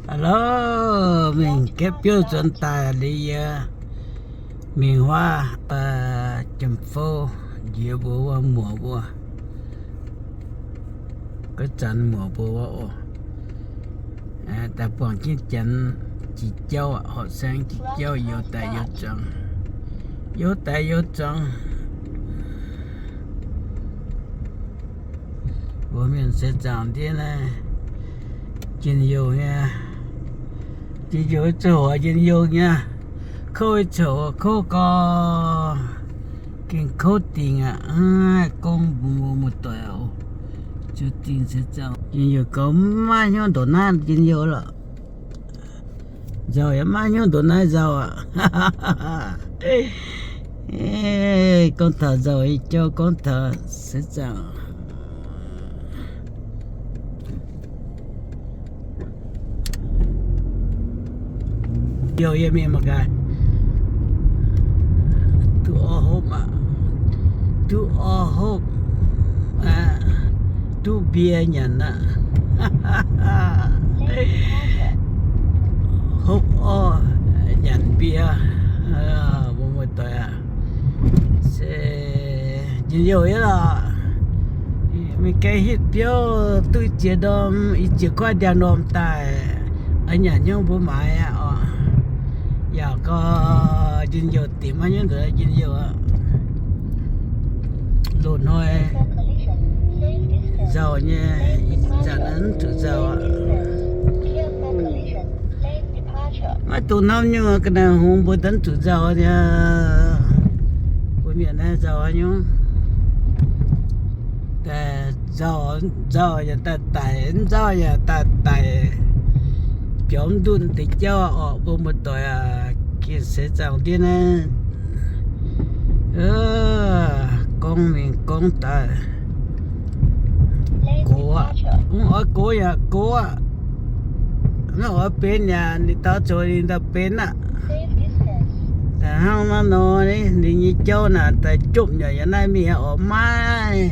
Hello, mingh gaeqv biouv nzuonx daaih liuz yie mingh huaav, jiem-fouv njiec mbuo wuov muoc mbuo, ga'zanx muoc mbuo wuov oc. Daaih buangh jienv janx jiex jauv, horqc saeng jiex jauv youz daaih youz zuangx, youz daaih youz zuangx. Mbuo mienh seix zaangc ndiev naaiv njien-youh nyei, njien-youh zuqc hoic njien-youh nyei, kouv zuqc hoic kouv gau, gengh kouv dingc aqv. Gorngv mbuo muoz-doic oc, ziouc dingc seix zaangc njien-youh gaux, maiv hnyouv ndongc naaiv njien-youh lorqc. Nzauh yaac maiv hnyouv ndongc naaiv nzauh aqv. Gorngv taux nzauh nyei jauv, gorngv taux seix zaangc. Youh yie mingh mangc gaax. Duqv orv hopv aqv. Duqv orv hopv, duqv mbie nyanc aqv. Hopv orv nyanc mbie, mbuo muoz-doic aqv. Se njien-youh nyei lorqc. Mingh gaengh hitv biouv duqv i ziex ndorm, i ziex guaaiv ndiangx-ndorm daaih, oix nyanc hnyouv mbuo maaiz aqv oc. Yaac gorngv njien-youh dingc maiv hnyouv ndongc njien-youh aqv. Loz-hnoi nzauh nyei, ih zanc mv zuqc nzauh aqv. Maiv dungx hnamv nyungc, ga'naaiv hungx mbuo daaih mv zuqc nzauh nyei. Mbuo mienh naaiv nzauh haaix nyungc? Daaih nzauh, nzauh yaac daaih daic, mv nzauh yaac daaih daic, biaux mv nduqv deix jauv orqc, mbuo muoz-doic aac. Gengh seix zaangc ndiev naaiv, gorngv mingh gorngv daaih, gox aqv. Mv oix gox yaac gox aqv. Mv oix benx yaac ninh dau zoux ninh daaih benx aqv. Daaih hnangv naaiv nor, ninh nyei jauv naaic daaih jopv nyei. Yaac naaiv mingh oix maiv,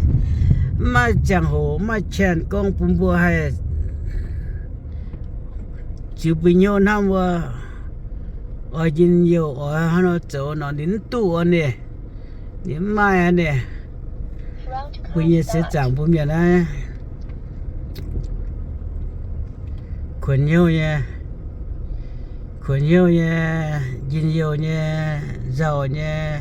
maiv ziangh hoc, maiv qaqv gorngv bun mbuo haih ziux mbuo hnyouv hnamv wuov, oix njien-youh oix haaix nor zoux nor ninh mv duqv oc. Ninh, ninh mv maaih aqv. Ninh, mbuo nyei seix zaangc mbuo mienh naaiv, kuonx hnyouv nyei, kuonx hnyouv nyei, njien-youh nyei, nzauh nyei.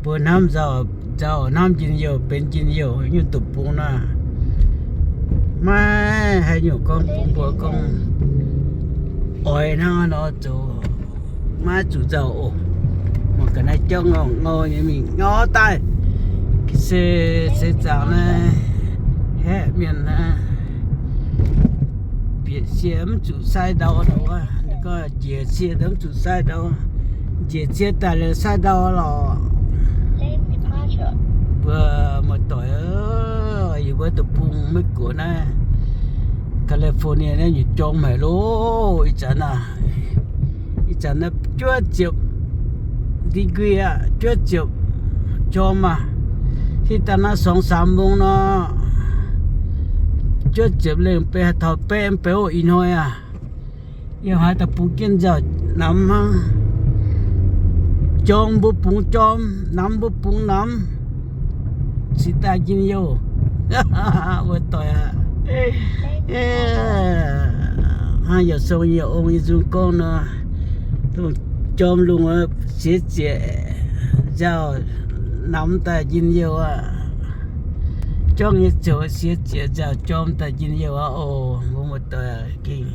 Mbuo hnamv nzauh, nzauh hnamv njien-youh, benx njien-youh nyungc deic-bung naaiv, maiv haaix nyungc gorngv bun mbuo gorngv oix hnangv haaix nor zoux maiv zuqc nzauh oc. Mangc gaax naaiv jauv ngau ngau nyei mingh ngau daaih, se seix zaangc naaiv haeqv mienh naaiv, bieqc sie mv zuqc sai ndau nor wuov, gorngv njiec sie mv zuqc sai ndau, njiec sie daaih liuz sai ndau lorqc. Mbuo muoz-doic, yie mbuo deic-bung Meiv Guoqv naaiv, California naaiv nyei jorm haic loh. Ih zanc naaiv, ih zanc naaiv juov ziepc degree aqv, juov ziepc jorm aqv. Hitv daaih naaiv สองสาม mong nor, juov ziepc lengh, benx taux baeqv baeqv oc ih hnoi aqv. Yiem haaix daaih bungx jienv nzauh namx hnangv. Jorm mbuo bungx jorm, namx mbuo bungx namx, cingx daaih njien-youh. Wuov doic aqv. Hnangv yaac song yie ong yie nzung gorngv nor, lungh jorm lungh siex ziepc nzauh namx daaih njien-youh aqv. Jorm nyei ziouc siex ziepc nzauh jorm daaih njien-youh aqv oc. Mbuo muoz-doic gengh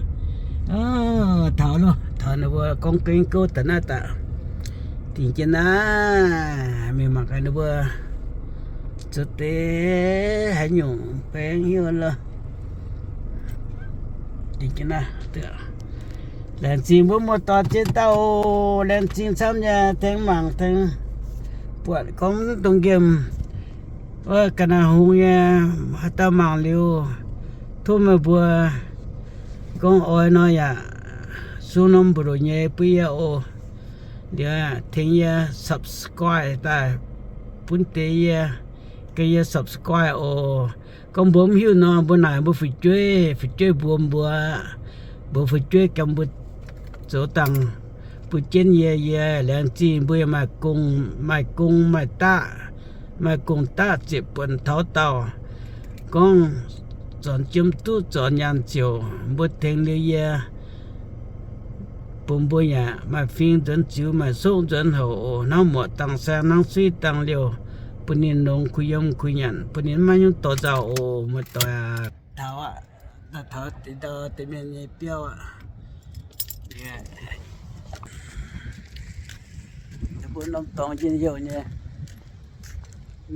taux loh, taux ninh mbuo gorngv gengh gouv daaih naaiv daaih, dingc jienv naaiv mingh mangc gaax ninh mbuo zoux deix haaix nyungc baeng hiuv loh. Dingc jienv naaiv, laengz zingh mbuo muoz-doic ziex dauh, laengz zingh camv nyei tengx mangc tengx buatc gorngv dongh nqemh wuov ga'naaiv hungh nyei. Haaix dauh mangc liuz, tov meih mbuo gorngv oix nor yaac sung norm mbu'ndongx nyei bun yie oc. Liuz tengx yie subscribe daaih bun deix yie, ga'yie subscribe oc. Gorngv mbuo mv hiuv nor, mbuo naaic mbuo fu'jueiv, fu'jueiv mbuox mbuo, mbuox fu'jueiv gan mbuo zoux dangh, mbuo jienv yie, yie laengz zingh mbuo yaac maaih gong, maaih gong maaih daqv, maaih gong daqv ziepc buonc taux daauh. Gorngv zornc jiem duqv zornc nyaanh ziouc mbuo tengx liuz yie, bun mbuo yaac maaih fing nzuonx ziux, maaih soqv nzuonx houc oc. Hnangv muoqc dangh saeng, hnangv suiv dangh liouh, bun ninh longx kuh yiem kuh nyanc, bun ninh maiv nyungc dorh nzauh oc. Muoz-doic aac, taux aqv, taux deix mienh nyei biauv aqv. Mbuo norm dorngx njien-youh nyei.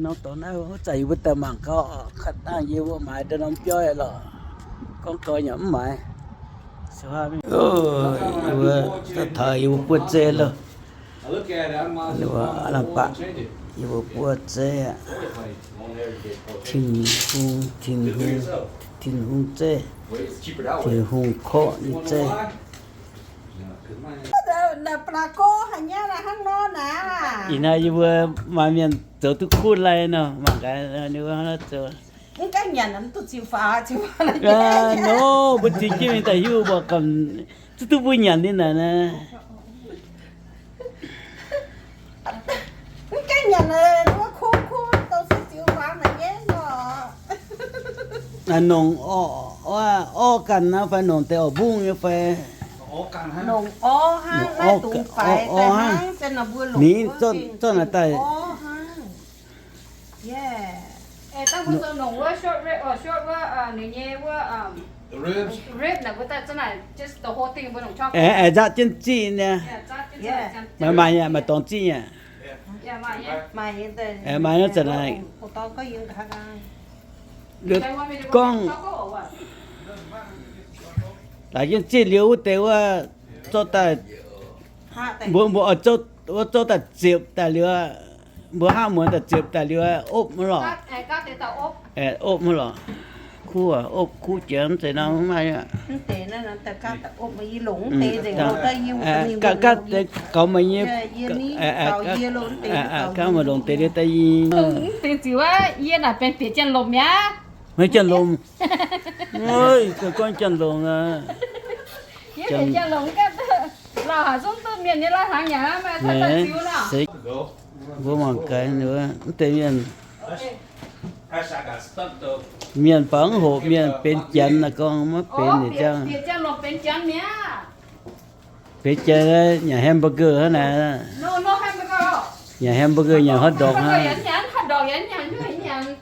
Norm dorngx naaiv wuov zanc yie mbuo daaih mangc gau, kaav dangh yie mbuo maaiz ndau norm biauv lorqc. Gorngv gau yaac mv maaiz. Yie mbuo daaih taux yie mbuo buov zeiv loh. Aav lamh baac yie mbuo buov zeiv aqv. Tin-Hungh, Tin-Hungh, Tin-Hungh zeiv, Tin-Hungh korqv nyei zeiv. Ih hnoi yie mbuo maaih mienh zoux duqv kuv lai nor, mangc gaax ninh mbuo hnangv nor zoux. Nor mbuo ziux jienv mingh daaih hiuv mbuo gamh zuqc duqv mbuo nyanc ninh naaic naaiv. Nongc orv ganh naaiv fai nongc deix orv mbungv nyei fai? Nongc orv hnangv, ninh zorqv naaic daaih. Aengx nzaqv jienv ziqv nyei. Maaih, maaih nyei, maaih dorngx ziqv nyei. Maaih nor zanc naaic. Gorngv laaix jienv ziqv liuz wuov deix wuov, zorqv daaih, mbuo, mbuo oix zorqv, wuov zorqv daaih ziepc daaih liuz, mbuo hnangv muonz daaih ziepc daaih liuz, opv mv lorqc. Opv mv lorqc. Kuv, opv kuv jiex mv zeiz nor mv maaih. Gauh meih nyei, gauh meih longc deix liuz daaih yie. Mv deix ziux aqv, yie naaic benx bieqc jienv lomc mi'aqv. Maiv janx-lomc. Gorngv janx-lomc aqv. Lauh haaix zungv duqv mienh nyei lauh hnaangx nyanc aqv, maaih ziux nor. Mbuo mangc gaax mv deix mienh. Mienh baac mv hoqc mienh benx janx naaic gorngv maiv benx nyei ziangh. Benx janx nyanc hamburger hnangv naaic. Nyanc hamburger nyanc hotdog hnangv.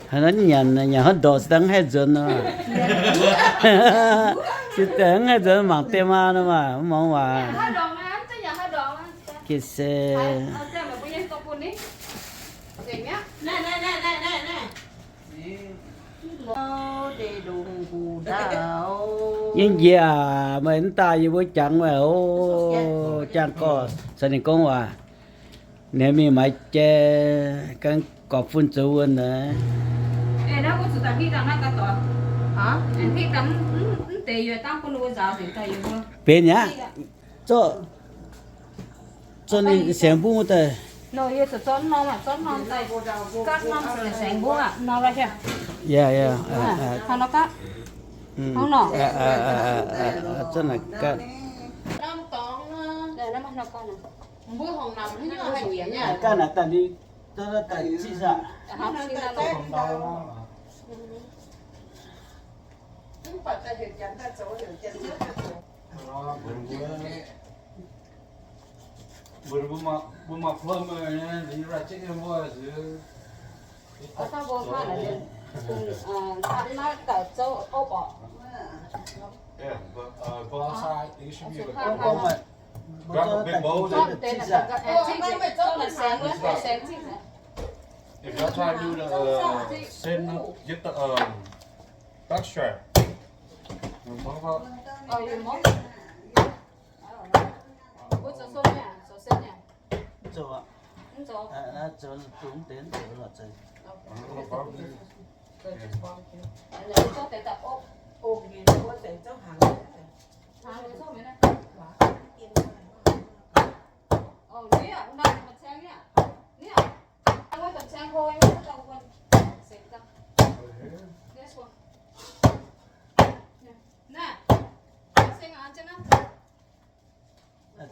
Haaix nor nyanc, nyanc hotdog se daaih mv haih nzuonx nor. Se daaih mv haih nzuonx mangc deix maa nor maah, mv muangx waac. Ga'se Yie njiec aac, meih mv daaih yie mbuo jangx meih oc. Jangx gorx caux ninh gorngv waac, ninh mingh maaiz jai, gan gorqv-fun zoux wuonh naaic. Benx aqv. Zorqv, zorqv ninh sienx mbungv daaih. Yaac, yaac, zorqv naaic gaatv. Gaatv naaic daaih ninh, daaih ziqv saah? Mbuo, mbuo maaih, mbuo maaih plumber, ninh right jienv yiem wuov nziex. Yeah, but, uh, go outside. You should be able to. If you try to do the, uh, same, get the, um, backstrap. Mv zoux aqv. Zoux, zoux deix, zoux lorqc zoux.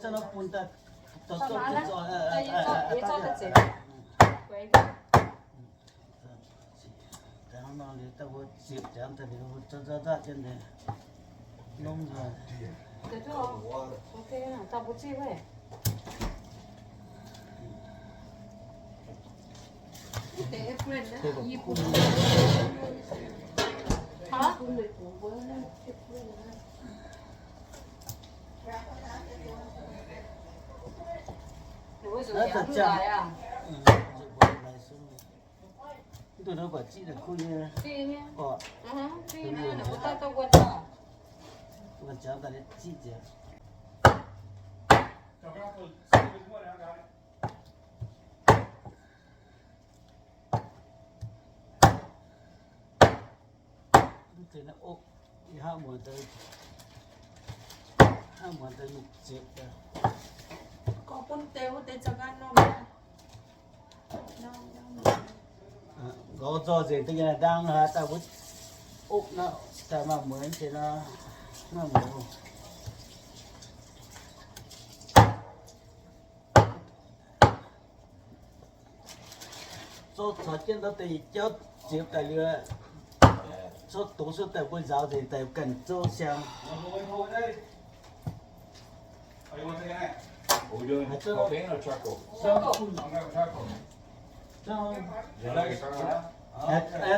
Nor bun daaih, daaih zorqv, zorqv, zorqv daaih ziepc. Daaih hnangv nor liuz, daaih mbuo ziepc jangx daaih liuz, mbuo zorqv, zorqv, zorqv jienv daaih, nongv nzoih. Mv duqv nor guac ziqv naaic kuv nyei. Ziqv nyei. Orqc. Wuonh ziangx daaih ziqv nzengc. Mv zeiz naaiv ov, ih hnangv muonz deix, hnangv muonz deix mingh ziepc daaih. Gorngv bun deix wuov deix za'ganh norm. Nqorngv zorqv nzengc deix nyei ndaang nor, daaih wuov ov naaiv, daaih maaih mueiz deix nor, maaih mueiz. Zorqv caux jienv ndau deix jauv ziepc daaih liuz, zorqv dongz cuotv daaih mbuo nzaaux nzengc daaih ganh zouv siang.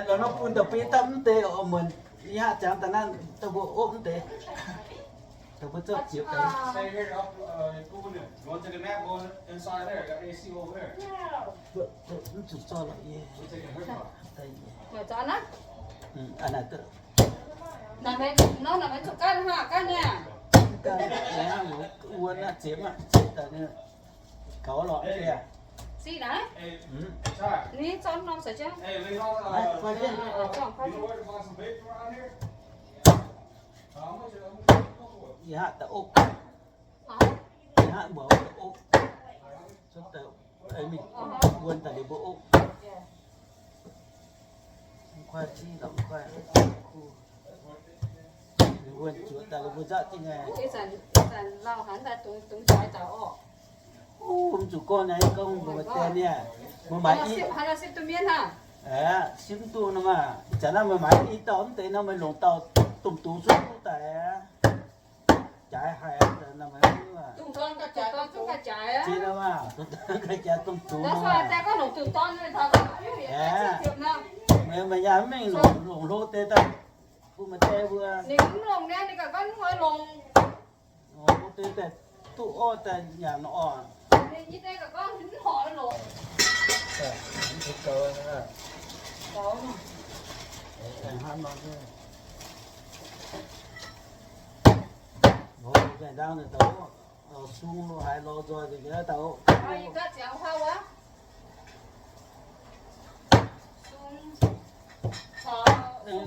Lorz nor bun da'betv daaih mv deix oc, muonc ih hnangv ziangx daaih naaiv daaih mbuo opv mv deix, daaih mbuo zorqv ziepc daaih. Mv zuqc zorqv lorqc, yie. Aa, naaiv, naaiv zuqc ganh hnangv ganh nyei. Ganh, wuov naaiv ziepc aqv, ziepc daaih nyei. Gaux lorqc, siqv naaiv. Ni zorqv norm seix jienv. Yie hnangv daaih opv. Yie hnangv mbuo opv. Cuotv daaih, mingh wuonh daaih liuz mbuo opv. Mv kuaaiv ziqv lorqc, mv kuaaiv kuv. Wuonh zuoqc daaih liuz mbuo nzaqv jienv nyei. Mv zuqc gorngv naaiv, gorngv mbuo deix nyei, mbuo maaiz i, simv duqv nor maah. Ih zanc naaiv meih maaiz i dauh mv deix nor, meih longc dauh domh dungz cuotv duqv daaih. Jaaix haic nor, meih ziex nor maah, dongh daaih jaaix domh dungz nor maah. Meih, meih nyaah mv mingh longc, longc hlo deix daaih bun meih deix mbuo. Ninh mv longc nyei, ninh ganh gorngv mv oix longc. Hlo deix daaih duqv orv daaih nyanc orv. Sung lo haaix lorz nzoih nzengc daaih.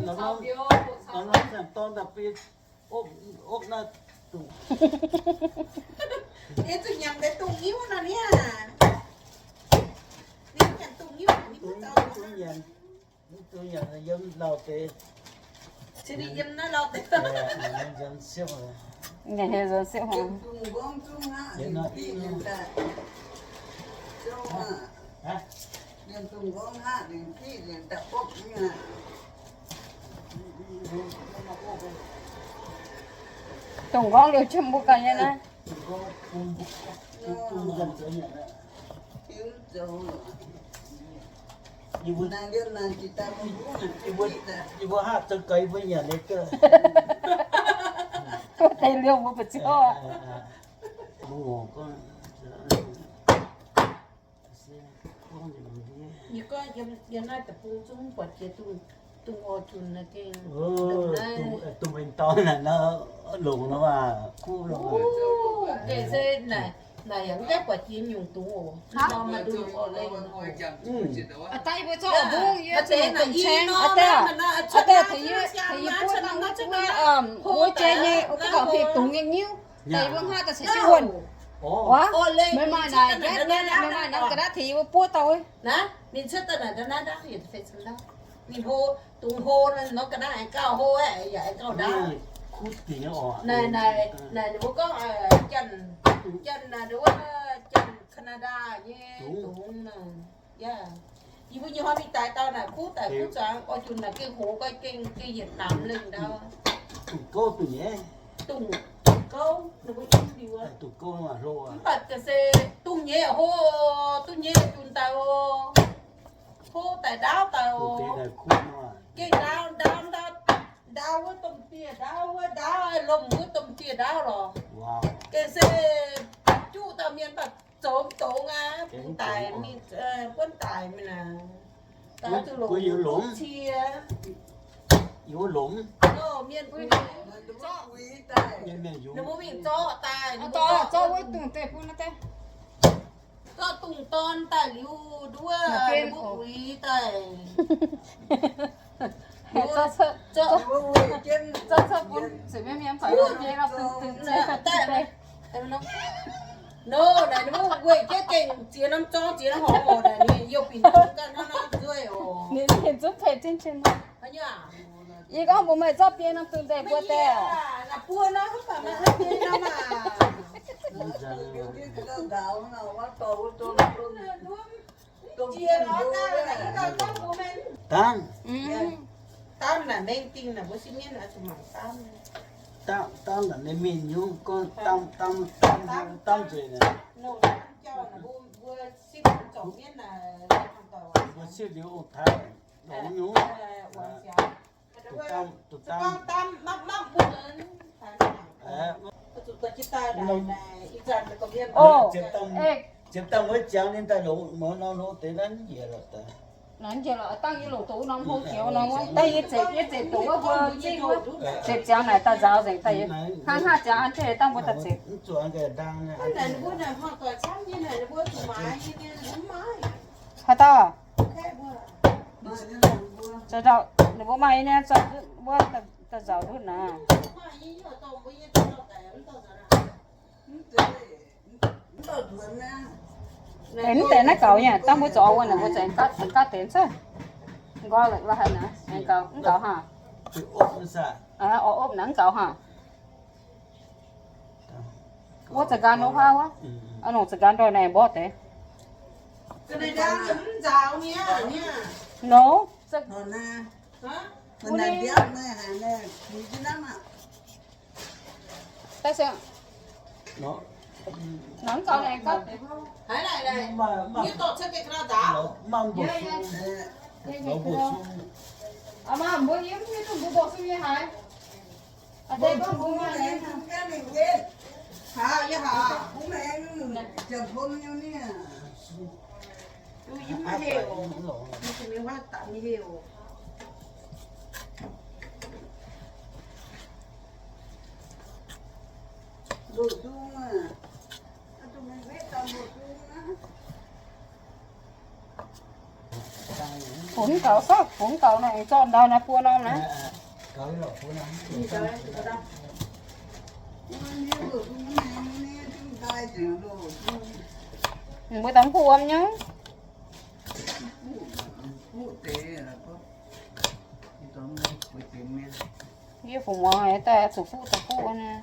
Norm, norm saeng-dorn daaih bun opv, opv naaiv dungz. Ninh zuqc nyanc deix dungz nyiuv nor niaa. Ninh nyanc dungz nyiuv, ninh mv zuqc nyanc. Mv zuqc nyanc, yiem lauh deix. Yiem naaiv lauh deix. Nyanc siepv. Nyanc siepv. Dongh nqorngv liuz jienv mbuo ganh nyei naaiv. Yie mbuo haav zoux ga'naaiv mbuo nyanc nyei ga'naaiv. Deix liouh mbuo ba'ziex. Yie gorngv yiem naaiv deic-bung zungv buatc jiex dungz, dungz orv zunh naaiv gengh, dungz, dungz mengh dorn naaiv nor, longc nor maah, kuv nor maah. Gengh se naaic, naaic yaac mv gaengh buatc jiex nyungc dungz oc. Nor maaih dungz orv lengh. Aa, daaih yie mbuo zorqv oix mbungv yie zuqc longc domh caeng. Aa, daaih tengx yie, tengx yie buov norm wuov jai nyei, wuov gauh heh dungz nyei nyiuv. Daaih yie mbuo haav daaih caux jienv wuonh. Meih maaih naaic, meih maaih norm ga'naaiv tengx yie mbuo buov dauh. Naaiv, ninh cuotv daaih naaic ndau naaiv ndau, yietc feix cin ndau. Ninh hlo, dungz hlo nor, ga'naaiv aengx gauh hlo, yaac aengx gauh ndaauv. Naaic, naaic, naaic ninh mbuo gorngv janx, Janx naaic wuov, janx Canada nyei dungz naaic. Yie mbuo nyei hnoi mingh daaih dauh naaic kuv daaih kuv zuangx oix junc naaic gengh hoz gau, gengh, gengh yietc namx lengh ndau. Dungz gouv dungz nyeiz. Dungz, dungz gouv, ninh mbuo yietc liuz. Dungz gouv mv baac hlo aqv. Mv baac se dungz nyeiz hlo, dungz nyeiz junc daaih oc. Hlo daaih ndaauv daaih oc. Gengh ndaauv, ndaauv, ndaauv, ndaauv wuov domh dieh ndaauv wuov, ndaauv lomh wuov domh dieh ndaauv lorqc. Gengh se juqv dauh mienh baac zoux mv dongz aqv, bun daic mingh, buonv daic mingh naaic. Daaih zuqc longc cie. Yie longc. Mienh zorqv, ninh mbuo mingh zorqv daaih, zorqv wuov dungz deix bun naaiv deix. Zorqv dungz dorn daaih liuz nduov, ninh mbuo uix daaih. Zorqv cuotv bun, ziepc mienh mienh fai mienh daaih. Nor, naaic ninh mbuo weic jienv gengh ziex norm zorng ziex norm horngz oc, naaic ninh youh binc dongh ganh hnangv naaiv nzueic oc. Ninh zungv peix jienv jienv. Yie gorngv mbuox meih zorqv biei norm dungz deix mbuo deix. Dangv. Dangv naaic mengh dingh naaic mbuo sin mienv zuqc mangc dangv. Dangv, dangv naaic ninh mingh nyungc gorngv dangv, dangv, dangv, dangv nzueic naaic. Mbuo sipv liuz ong-taaix longx nyungc. Ziepc dangh wuov ziangx ninh daaih longx, mouz nor longx deix naaiv njiec lorqc daaih. Naaiv njiec lorqc, dangh yie longc doqc norm hlo jiex norm wuov, dangh yie zepc, yie zepc doqc wuov mbuo zingh wuov, zepc ziangx naaic daaih nzaaux nzengc daaih yie. Hnangv haav ziangx an jienv dangh mbuo daaih zepc. Haaix dauh? Ninh mbuo maaih nyei, ninh mbuo daaih nzaaux ndutv naaic. Deix mv deix naaiv gaux nyei, dangh mbuo zoux wuov naaic, mbuo zoux aengx gaav deix cuotv. Nqoi la'haic naaic, aengx gaux, mv gaux haac. Oix opv naaic mv gaux haac. Wuov za'ganh nor huaav wuov, nongc za'ganh ndoih naaic mborqv deix. Nor, daaih siang. Nor mv gaux naaic gaux. Aa, mbuo yiem mv duqv mbuo mborqv sung nyei haaix. Funx gaux sov, funx gaux naaic, zorqv ndau naaiv buo norm naaiv. Mbuo dangx kuv wuom nyei. Yie fungc muangx daaih zuqc fuqv daaih fuqv naaiv.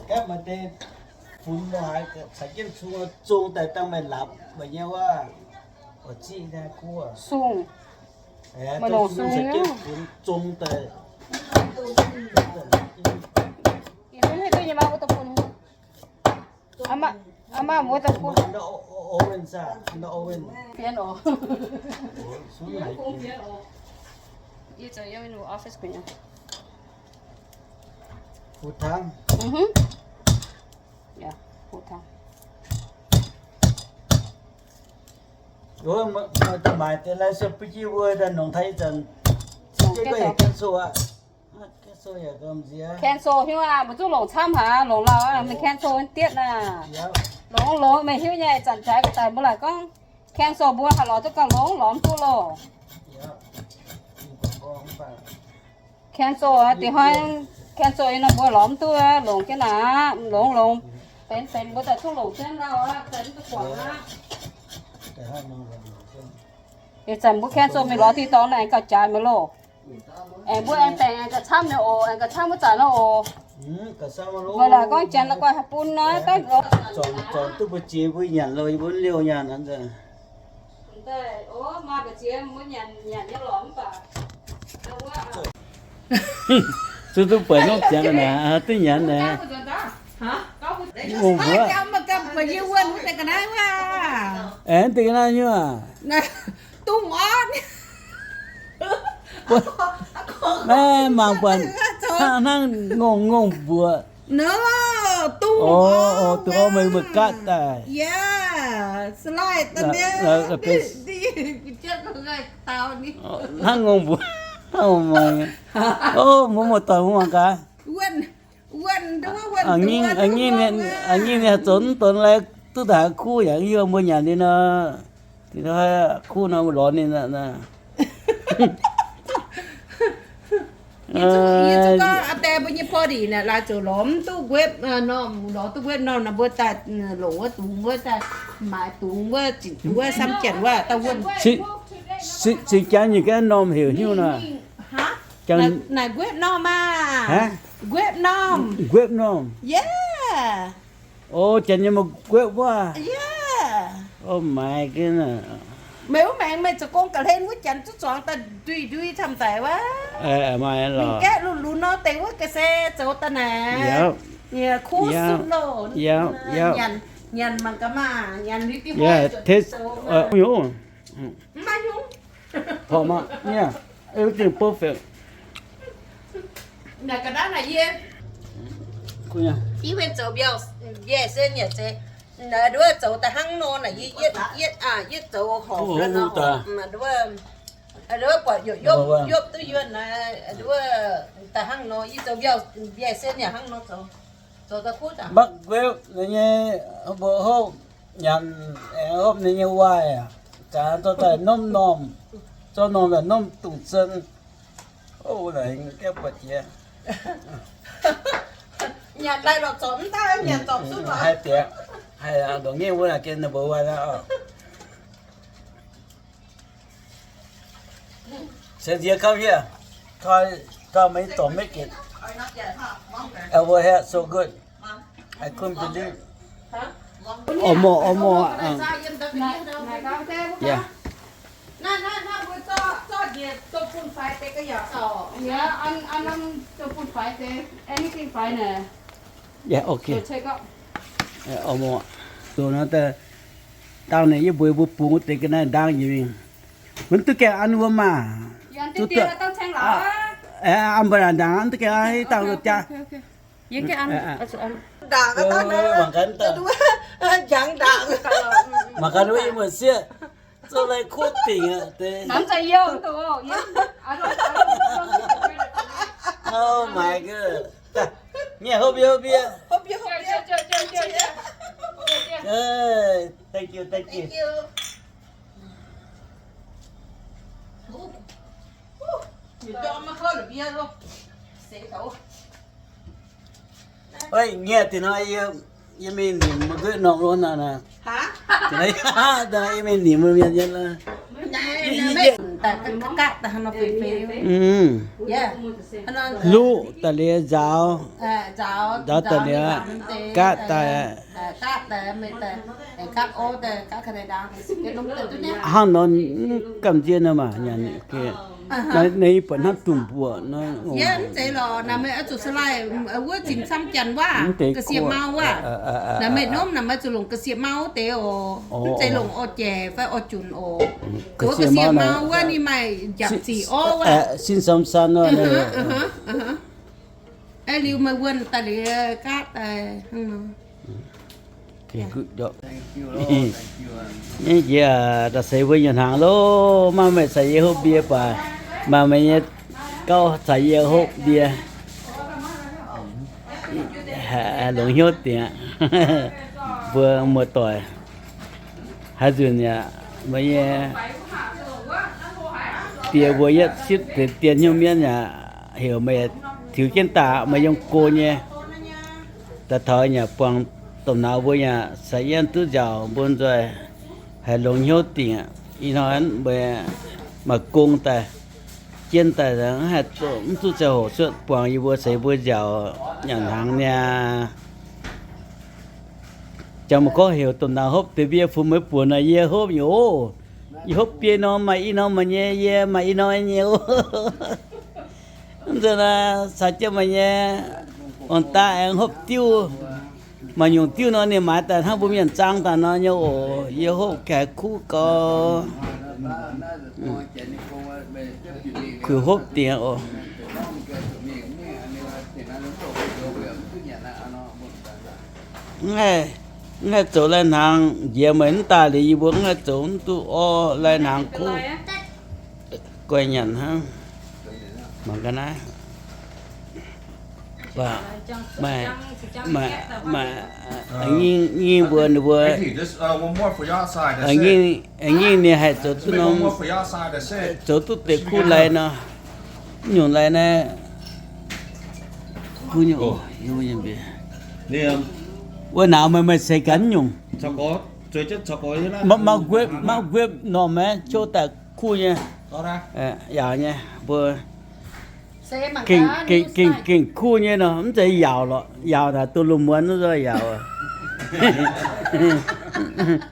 Gapv maaih deix funx lorz haaix caux jienv cung zong daaih dangh meih lapc meih nyei wuov, oix ziqv naaiv kuv. Sung. Meih longc sung nyei. Funx zong daaih. Ih, mv hiuv duqv nyei maa, wuov daaih bun. Aa maa, wuov daaih bun. Bienx oc. Yie zoux yiem office gu'nyuoz. Fu tang. Fu tang. Meih daaih maaic deix lai se bun jienv wuov daaih nongc taux ih zanc, cancel aqv. Cancel hiuv aqv, mbuo zungv longc camv haic, longc lauh aqv, mingh cancel dietv naaic. Longx longx meih hiuv nyei, ih zanc jaaix daaih mbuo laaic gorngv cancel mbuo haih lorz duqv gauh longx, lorz mv duqv loh. Cancel aqv, dingc hnoi cancel nyei nor mbuo lorz mv duqv, longc jienv naaic, longx longx, benx benx mbuo daaih zungv longc jienv lauh aqv, daaih mv duqv guangc aqv. Ih zanc mbuo cancel mingh lorz diqc dorngx naaic gauh jaaix maiv loh. Aengx mbuo aengx baengc aengx gauh camv nyei oc, aengx gauh camv wuov zanc nor oc. Mbuo laaix gorngv janx la'guaih haih bun naaiv daaih. Zornc duqv mbuo jiex mbuo nyanc loh, yie mbuo liouh nyaanh hnangv nzengc. Zuqc duqv buatc norm janx naaic, duqv nyanc naaic. Ngongh mbuoqc. Aengx deix ga'naaiv nyei aac. Dungz orn. Maiv mangc buatc hnangv, hnangv ngongh ngongh mbuoqc. Dungz orn, dungz orn meih, meih gatv daaih. Hnangv ngongh mbuoqc, hnangv ngongh mbuoqc. O, mbuo muoz-doic mbuo mangc gaax. A'nginh ninh haih zoux mv donx lai duqv daaih kuv yaac hiuv mbuo nyanc ninh nor. Kuv nor mbuo lorz ninh. Yie zuqc gorngv aa die mbuo nyei party naaic laaix zoux lorz mv duqv web norm, lorz duqv web norm naaic mbuo daaih longc wuov dungz wuov daaih maaiz dungz wuov, wuov samv janx wuov dauh wuonh. Cing jangx nyei ga'norm heuc hnyouv nor. Naaic web norm aac. Web norm. Web norm. Yeah. O, janx nyei maaih web wuov. Yeah. Oh my goodness. Meih wuov maengx meih zoux gong ga'hlen wuov janx zuqc zuangx daaih ndui-ndui camv daic wuov. Mingh gaeqv lunx-lunx nor deix wuov ga'sie zoux daaih naaic. Kuv sutv loh. Nyanc mangc gaax maah, nyanc liuz diuh hnoi zuqc zoux. Mv maaih hnyungv. Porc maiv, yeah, everything perfect. Naaic ga'naaiv naaic yie, yie mienh zoux mbiauh, mbiauh se nyanc se, nduov zoux daaih hnangv nor naaic yie, yie, yie zoux horpc nor, nduov buatc yopv duqv yuonh naaic, nduov daaih hnangv nor yie zoux mbiauh, mbiauh se nyanc hnangv nor zoux, zoux daaih kuv daaih. Maiv gueiv ninh nyei mbuo hopv nyanc, aengx hopv ninh nyei waaic, gaax dorh daaih norm-normh, zorqv normh daaih norm dungz zon. O, naaic gaeqv buatc jiex. Nyanc daaih lorqc zorpc mv daaih, nyanc zorpc sutv lorqc. Haih diex, haih ndongc nyei wuov naaic gengh number one aqv. Cynthia, come here. Try, try make it, make it. Over here, so good. I couldn't believe. Orv morc, orv morc. Yeah. Yeah, okay. Orv morc. Dongh naaiv dangh naaic yie mbuox mbuo bungx wuov deix ga'naaiv ndaangc nyei mingh. Mv duqv gaengh an wuov maah. Duqv, an mbuo ndaangc, mv duqv gaengh an, dangh jaa. Mangc gaax, wuov yie muoz sieqv, zoux lai kuv dingc aqv. Oh my god. Nyieh hopv yie, hopv yie. Thank you, thank you. Nyieh dingc nor yie, yie mingh nimc maiv gueiv norm lo naaic. Yie mingh nimc mienh nyei. Luqv daaih liuz nzaaux, nzaaux daaih liuz, gaatv daaih. Hnangv nor, gamh nziex nor maah, nyanc. Naaiv yie buatc hnangv dungz mbuoqc nor. Mv zeiz lorqc, naaiv meih oix zuqc salai wuov zinh camv janx wuov, ga'sie mau wuov. Naaiv meih norm naaiv meih zuqc longc ga'sie mau wuov deix oc. Mv zeiz longc orv jaic fai orv junc oc. Ga'sie mau wuov ninh maaih njapc zic orv wuov. Sin sam san wuov. Aeqv, liuz meih wuonh daaih liuz gaatv daaih hnangv nor. Nyei jiex daaih seix mbuo nyei hnaangx loh, maaih meih caux yie hopv mbie baac, maaih meih nyei gauv caux yie hopv mbie. Longx hnyouv dingc aqv. Mbuo muoz-doic haaix nzunc yaac meih nyei die mbuo yietv sipv deix dien hnyouv mienv yaac heuc meih tiux jienv daaih, meih yiem go nyei. Daaih taux yaac buangh domh nauz mbuo yaac caux yie duqv nziaauc mbuo nzoih haiz longx hnyouv dingc aqv. Ih hnoi meih maaih gong daaih, Jien daaih mv haih, mv duqv ziangh hoc cuotv buangh yie mbuo seix mbuo nziaauc nyanc hnaangx niaa. Jangx maiv gorngv heuc domh nauz hopv deix mbier funx meih buonc naaic, yie hopv nyei oc. Yie hopv biei norm maaih i norm maah nyei, yie maaih i norm nyei oc. Mv nzunc naaic caux jienv meih nyei ong daa aengx hopv diuv. Maaih nyungc diuv nor ninh maaiz daaih hnangv mbuo mienh zaang daaih nor nyei oc. Yie hopv gaax kuv gau. Kuv hopv dingc oc. Mv haih, mv haih zoux lai-hnaangx njiec meih mv daaih liuz yie mbuo mv haih zoux mv duqv orv lai-hnaangx kuv. Guai nyanc hnangv. Mangc ga'naaiv. Maaih, maaih, maaih, nyingh mbuo, ninh mbuo, nyingh ninh haih zoux duqv norm, zoux duqv deix kuv lai nor. Mv nyungc lai naaiv, kuv nyei oc. Wuov nauz meih, meih seix gaax mv nyungc. Maiv guepv, maiv guepv normh maah, qou daaih kuv nyei. Yaauc nyei mbuo. Gengh, gengh kuv nyei nor, mv zeiz yaauc lorqc. Yaauc naaic duqv lungh muonz wuov nzorv yaauc.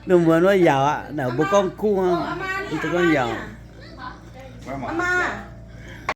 Lungh muonz wuov yaauc aqv. Naaic mbuo gorngv kuv, mv zeiz gorngv yaauc.